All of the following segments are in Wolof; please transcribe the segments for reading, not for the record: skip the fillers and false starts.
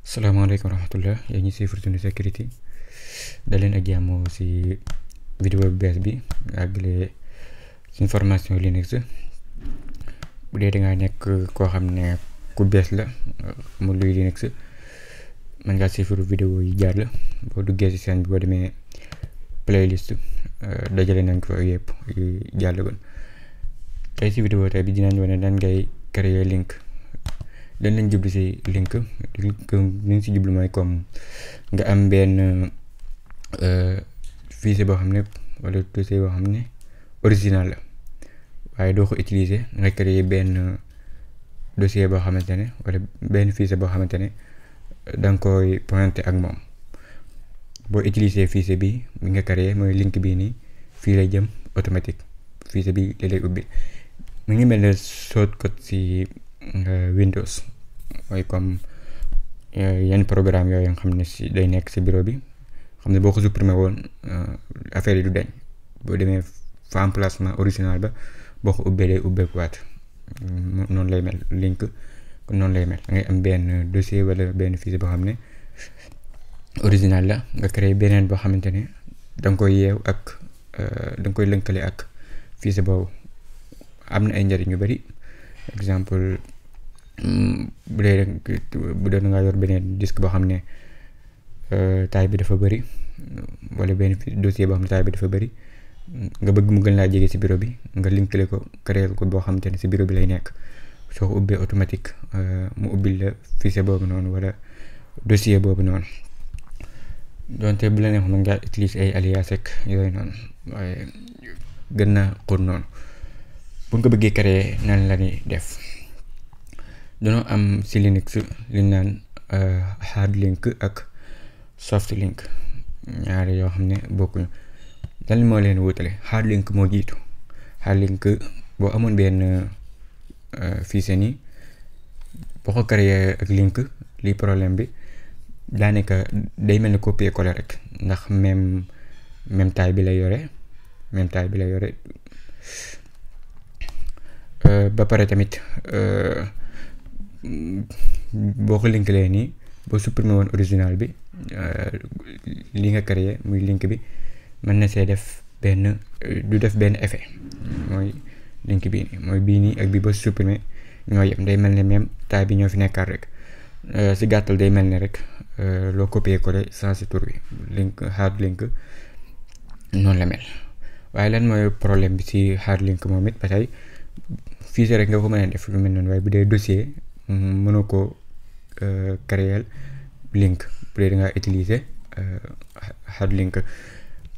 Salaamaaleykum wa rahmatullah yaa ngi suivre Tunu Security daleen ak jàmm si vidéo bu bees bi àggale suñu formation Linux. bu dee dangaa nekk koo xam ne ku bees la mu luy Linux mën ngaa suivre vidéo yi jaar la boo duggee si chaîne bi boo demee playlist dajale nañ ko yëpp yu jàllagoon. tey si vidéo tey bi dinañ wane nan ngay créer link. dañ lañ jublu si link li ñu si jublu mooy comme nga am benn fichier boo xam ne wala dossier boo xam ne original la waaye doo ko utiliser nga créer benn dossier boo xamante ne wala benn fichier boo xamante ne da nga koy pointer ak moom. boo utiliser fichier bi nga créer mooy link bii nii fii lay jëm automatique fichier bi li lay ubbi mu ngi mel ne shortcut si Windows. mooy comme yenn programme yooyu nga xam ne si day nekk si bureau bi xam ne boo ko supprimer woon affaire yi du dañ boo demee fa emplacement original ba boo ko ubbee day ubbeekuwaat noonu lay mel link kon noonu lay mel da ngay am benn dossier wala benn fichier boo xam ne original la nga créer beneen boo xamante ne da nga koy yeew ak da nga koy lënkale ak fichier boobu. am na ay njëriñ yu bari exemple bu dee nga yor beneen disque boo xam ne taille bi dafa bëri wala benn dossier boo xam ne taille bi dafa bëri nga bëgg mu gën laa jege si bureau bi nga linkale ko créer ko boo xamante ne si bureau bi lay nekk soo ko ubbee automatique mu ubbil la fichier boobu noonu wala dossier boobu noonu. donte bu la neex mën ngaa utiliser ay alias ak yooyu noonu waaye gën na xóot noonu. bu nga bëggee créer nan la ñuy def dañoo am si Linux li naan hard link ak soft link ñaari yoo xam ne bokkuñu. lan moo leen wutale hard link moo jiitu. hard link boo amoon benn fichier nii boo ko créer ak link lii problème bi daanaka day mel ni copier coller rek ndax même taille bi lay yore ba pare tamit boo ko linkalee nii boo supprimer woon original bi li nga créé muy link bi mën na see def du def benn effet. mooy link bii nii mooy bii nii ak bii boo supprimer ñoo yem day mel ne même taille bi ñoo fi nekkaat rek si gàttal day mel ne rek loo copier coller sans si tur bi link hard link noonu la mel. waaye lan mooy problème bi si hard link moom it ba tey fichier rek nga ko mën a def lu mel noonu waaye bu dee dossier mënoo ko créer link bu dee da ngaa utiliser hard link.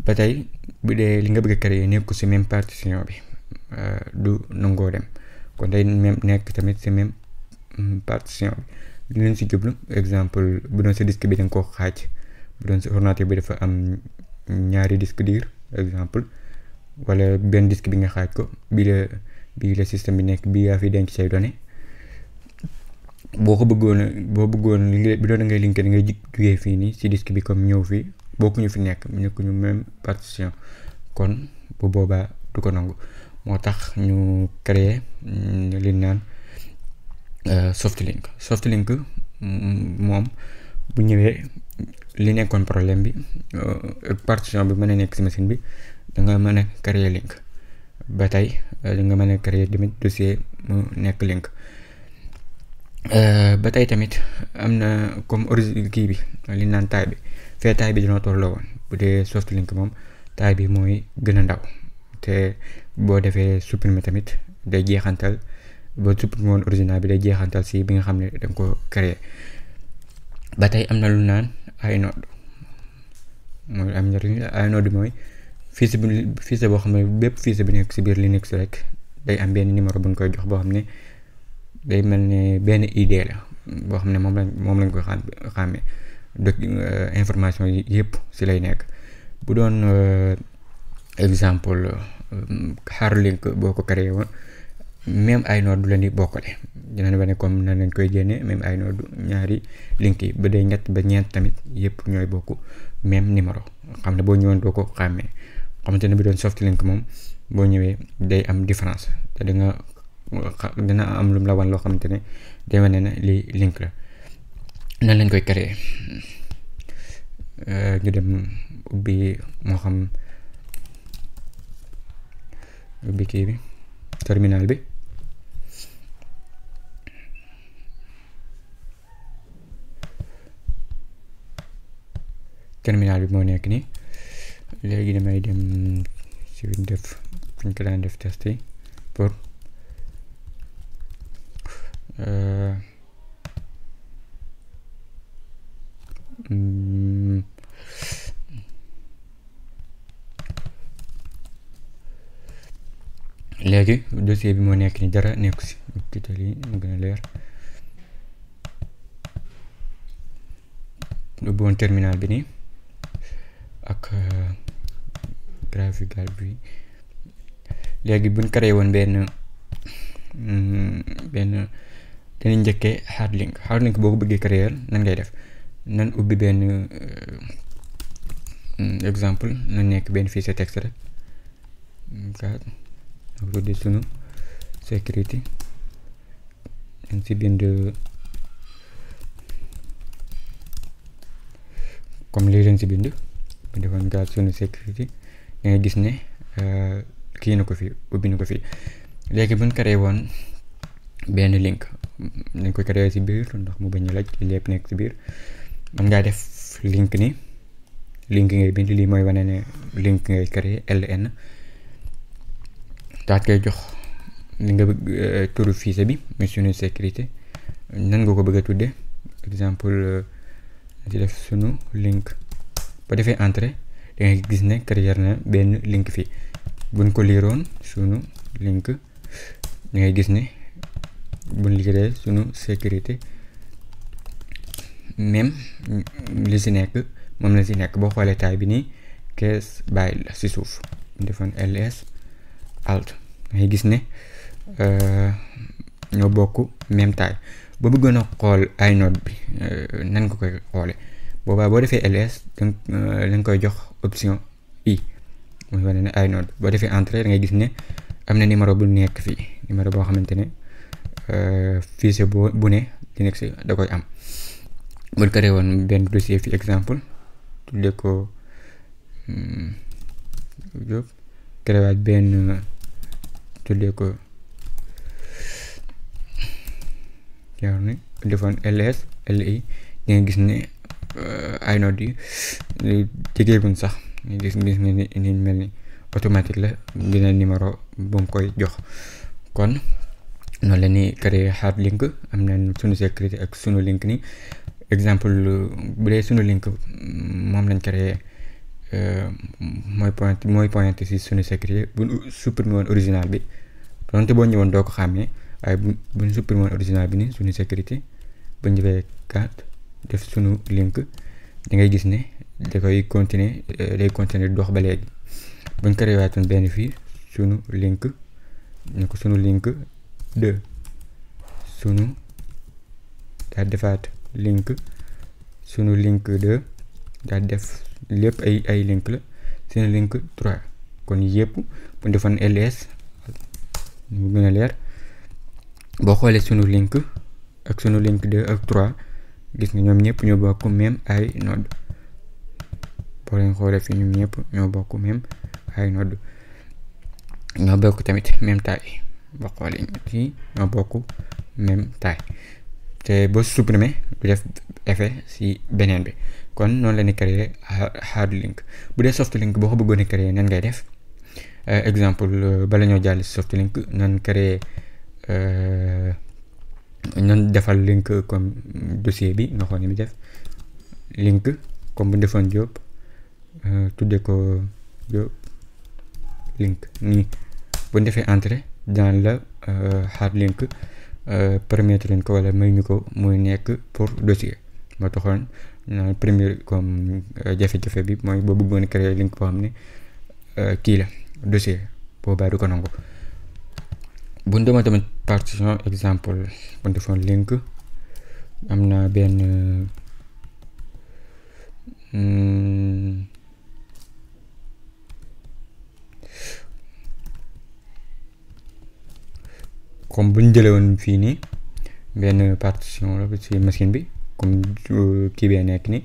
ba tey bu dee li nga bëgg a créer nekku si même partition bi du nangoo dem kon day même nekk tamit si même partition bi. li leen si jublu exemple bu doon sa disque bi da nga koo xaaj bu doon sa ordinateur bi dafa am ñaari disque dur exemple wala benn disque bi nga xaaj ko bii la système bi nekk bii yaa fi denc say données boo bëggoon bi doon da ngay linké da ngay jugee fii nii si disque bi comme ñëw fii bokkuñu fi nekkuñu même partition kon bu boobaa du ko nangu. moo tax ñu créer li naan soft link moom bu ñëwee li nekkoon problème bi partition bi mën a nekk si machine bi da nga mën a créer link. ba tey da nga mën a créer tamit dossier mu nekk link. ba tey tamit am na comme kii bi li naan taille bi fee taille bi dina tolloo woon bu dee soft link moom taille bi mooy gën a ndaw te boo defee supprimer tamit day jeexantal boo supprimer woon original bi day jeexantal si bi nga xam ne da nga ko créer. ba tey am na lu naan inode mooy am njëriñ la. inode mooy fichier boo xam ne bépp fichier bi nekk si biir Linux rek day am benn numéro bu ñu koy jox boo xam ne day mel ne benn ID la boo xam ne moom lañ koy xàmmee information yi yëpp si lay nekk. bu doon exemple hard link boo ko créé woon même inode du leen di bokkale dinañ wane comme nan lañ koy génnee même inode ñaari link yi ba dee ñett ba ñeent tamit yëpp ñooy bokk même numéro xam ne boo ñëwoon doo ko xàmmee. xamante ne bi doon soft link moom boo ñëwee day am différence te dina am lu mu la wan loo xamante ne day wane ne lii link la. nan lañ koy créer. ñu dem ubbi moo xam ubbi kii bi terminal bi. terminal bi moo nekk nii. léegi damay dem si def fuñ ko daan def test yi pour léegi dossier bi moo nekk ni dara nekku si tiital yi mu gën a leer. ubbi woon terminal bi nii ak graphical bi. léegi buñ créé woon benn dañuy njëkkee hard link boo ko bëggee créer nan ngay def. nan ubbi benn exemple na nekk benn fichier texte rek tudde sunu sécurité dañ si bind comme lii leen si bind bu defoon gaa sunu sécurité da ngay gis ne kii na ko fi ubbi na ko fi. léegi buñ créé woon benn link dañ koy créé si biir ndax mu bañ a laaj lépp nekk si biir. man ngaa def link ni link ngay bind lii mooy wane ne link ngay créé LN daat koy jox li nga bëgg turu fichier bi muy sunu sécurité nan nga ko bëgg a tudde exemple ci def sunu link. ba defee entrée da ngay gis ne créer na benn link fii. buñ ko liiroon sunu link da ngay gis ne buñ liiree sunu sécurité même li si nekk moom la si nekk. boo xoolee taay bi nii case by la si suuf defoon ls alt ngay gis ne ñoo bokk même taay. ba bëggoon a xool inode bi nan nga koy xoole boobaa boo defee ls dañ koy jox option i mooy wane ne inode. boo defee entrée da ngay gis ne am na numéro bu nekk fii numéro boo xamante ne fichier bu ne Linux da koy am. bu créé woon benn dossier fi exemple tudde ko Diop créé waat benn tudde ko yaa ni defoon ls li di nga gis ne inode yi jegee sax gis ne ni mel ni automatique la dina numéro bu mu koy jox. kon noonu la ñuy créer hard link. am na sunu sécurité ak sunu link ni exemple bu dee sunu link moom lañ créé mooy pointé si sunu sécurité bu supprimer woon original bi donte boo ñëwoon doo ko xàmmee waaye buñ supprimer woon original bi ni sunu sécurité bu ñu defee carte def sunu link da ngay gis ne da koy continuer day continuer dox ba léegi. buñ créé waatoon benn fii sunu link ñu ko sunu link 2 sunu daa defaat link sunu link 2 daa def lépp ay link la sunu link 3 kon yëpp bu defoon ls mu gën a leer. boo xoolee sunu link ak sunu link 2 ak 3 gis nga ñoom ñëpp ñoo bokk même ay node. boo leen xoolee fi ñoom ñëpp ñoo bokk même ay node ñoo bokk tamit même taille. boo xoolee fii ñoo bokk même taille te boo supprimer du def effet si beneen bi. kon noonu la ñuy créer hard link. bu dee soft link boo ko bëggoon a créer nan ngay def exemple bala ñoo jàll si soft link nan créer nan defal link comme dossier bi nga xool ni mi def link comme bu defoon Diop tudde ko Diop link nii. bu ñu defee entrée dans la hard link permettre leen ko wala may ñu ko muy nekk pour dossier. moo taxoon premier comme jafe-jafe bi mooy boo bëggoon créer link boo xam ne kii la dossier boobaa du ko nangu. bu ñu demoon tamit partition exemple bu ñu defoon link am na benn comme bu ñu jëlee woon fii nii benn partition la ci machine bi comme kii bee nekk ni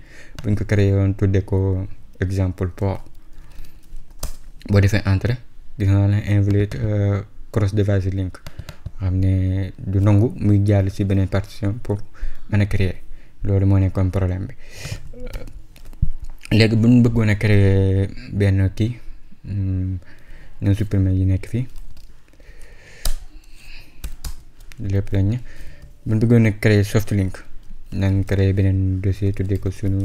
buñ ko créé woon tudde ko exemple port boo defee entrée dina la invalid cross device link xam ne du nangu muy jàll ci beneen partition pour mën a créer loolu moo nekkoon problème bi. léegi bu ñu bëggoon a créer benn kii ñu supprimer yi nekk fii lépp lañ bu ñu bëggoon a créer soft link nañ créer beneen dossier tuddee ko sunu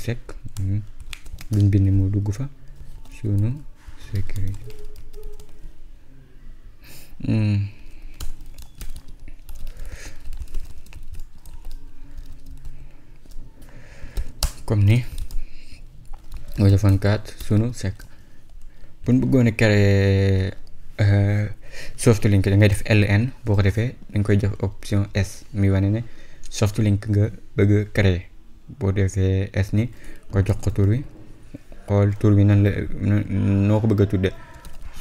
sec buñ bind moo dugg fa sunu sécurité comme ni nga defoon 4 sunu sec bu ñu bëggoon a créer soft link da ngay def LN boo ko defee dañ koy jox option S muy wane ne soft link nga bëgg a créer boo defee S ni nga jox ko tur wi xool tur bi nan la noo ko bëgg a tudde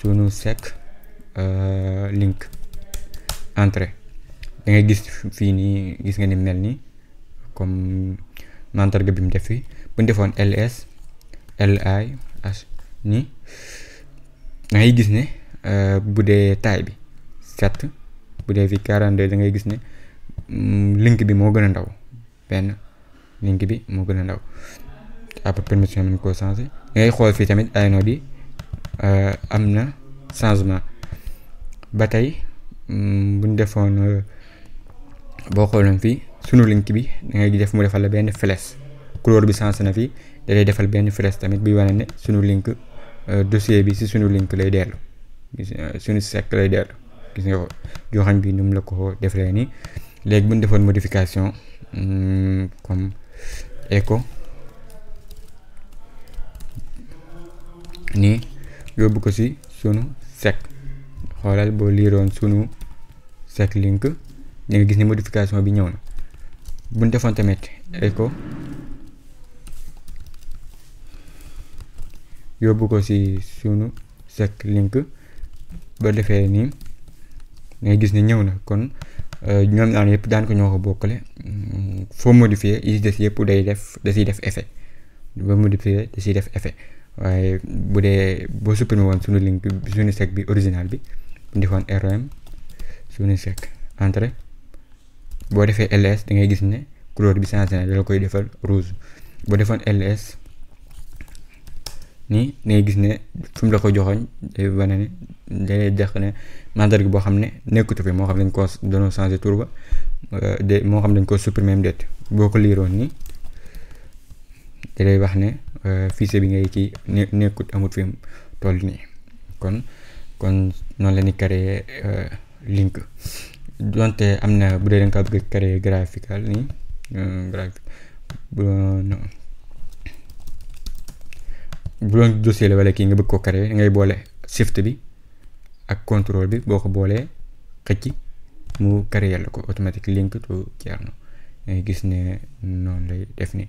sunu sec link entrée da ngay gis fii nii gis nga ni mel nii comme mandarga bi mu def fii bu ñu defoon LS LI H nii da ngay gis ne bu dee taille bi 7 bu dee fii 42 da ngay gis ne link bi moo gën a ndaw benn link bi moo gën a ndaw après permission mën koo changer da ngay xool fii tamit ay node yi am na changement ba tey bu ñu defoon boo xooloon fii sunu link bi da ngay def mu defal la benn flèche couleur bi changé na fii da lay defal benn flèche tamit bi wane ne sunu link dossier bi si sunu link lay dellu sunu sec lay dellu gis nga ko joxañ bi nu mu la ko defee nii. léegi bu ñu defoon modification comme echo nii yóbbu ko si sunu sec xoolal boo liiroon sunu sec link da nga gis ne modification bi ñëw na. bu ñu defoon tamit echo yóbbu ko si sunu sec link ba defee nii ngay gis ne ñëw na kon ñoom ñaar yëpp daan ko ñoo ko bokkale foo modifier yi des yëpp da siy def effet ba modifier da siy def effet waaye bu dee boo supprimer woon sunu link bi sunu sec bi original bi bu ñu defoon ROM sunu sec entrée boo defee LS da ngay gis ne couleur bi changé na dala koy defal rouge boo defoon LS nii da ngay gis ne fu mu la ko joxoñ day wane ne day dex ne mandarga boo xam ne nekkutu fi moo xam dañ koo doon changé tur ba de moo xam dañ koo supprimer même det boo ko liiroon nii da lay wax ne fichier bi ngay kii nekkut amut fi mu toll nii kon noonu la ni créer link donte am na bu dee da nga bëgg créer graphical nii graphique bu doon dossier la wala kii nga bëgg ko créer da ngay boole shift bi ak contrôle bi boo ko boolee xëcc mu créer la ko automatique link to jeex na ngay gis ne noonu lay def ni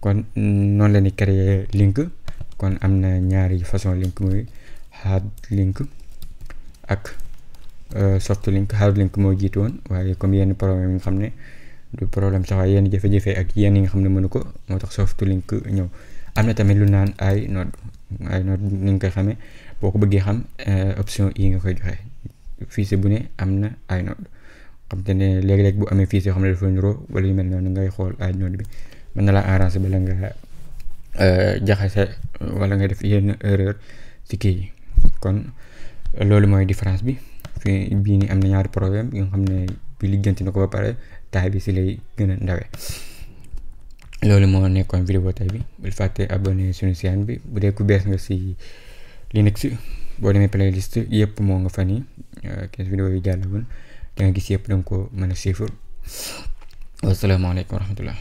kon noonu la ni créer link kon am na ñaari façon link muy hard link ak soft link. hard link moo jiitu woon waaye comme yenn problème yi nga xam ne du problème sax waaye yenn jafe-jafe ak yenn yi nga xam ne mënu ko moo tax soft link ñëw. am na tamit lu naan ay node ni nga koy xamee boo ko bëggee xam option yi nga koy joxe fichier bu ne am na ay node xam te ne léeg-léeg bu amee fichier yoo xam ne dafa niroo wala yu mel noonu ngay xool ay node bi mën na la arranger bala nga jaxase wala nga def yenn erreur ci kii yi. kon loolu mooy différence bi fii bii nii am na ñaari problème yi nga xam ne bi lijjanti na ko ba pare taay bi si lay gën a ndawe. loolu moo nekkoon vidéo tey bi bul fàtte abonné suñu chaîne bi bu dee ku bees nga si Linux boo demee playlist yëpp moo nga fa nii 15 vidéo yi jàllagul da nga gis yëpp da nga ko mën a suivre. Wasalaamaaleykum wa rahmatullah.